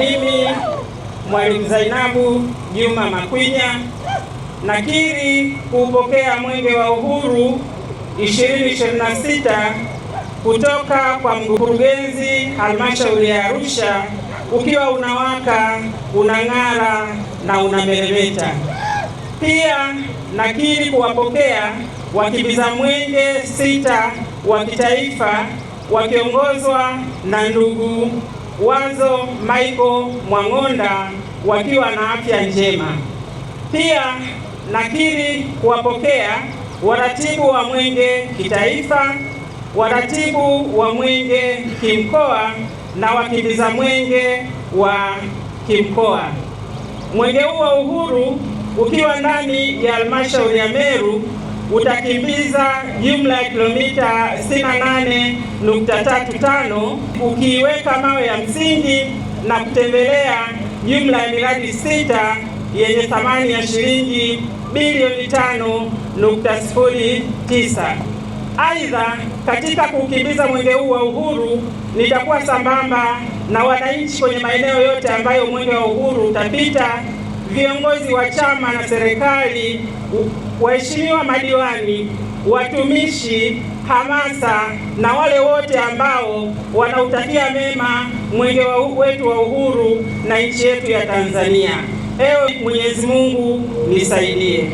Mimi Mwalimu Zainabu Juma Makwinya nakiri kuupokea Mwenge wa Uhuru 2026 kutoka kwa mkurugenzi halmashauri ya Arusha ukiwa unawaka, unang'ara na unameremeta. Pia nakiri kuwapokea wakimbiza mwenge 6 wa kitaifa wakiongozwa na ndugu Wazo Michael Mwang'onda wakiwa na afya njema. Pia nakiri kuwapokea waratibu wa mwenge kitaifa, waratibu wa mwenge kimkoa na wakimbiza mwenge wa kimkoa. Mwenge huu wa Uhuru ukiwa ndani ya halmashauri ya Meru utakimbiza jumla ya kilomita 68.35 ukiiweka mawe ya msingi na kutembelea jumla ya miradi 6 yenye thamani ya shilingi bilioni 5.09. Aidha, katika kukimbiza mwenge huu wa uhuru nitakuwa sambamba na wananchi kwenye maeneo yote ambayo mwenge wa uhuru utapita, viongozi wa chama na serikali, waheshimiwa madiwani, watumishi, hamasa na wale wote ambao wanautakia mema mwenge wetu wa uhuru na nchi yetu ya Tanzania. Ewe Mwenyezi Mungu nisaidie.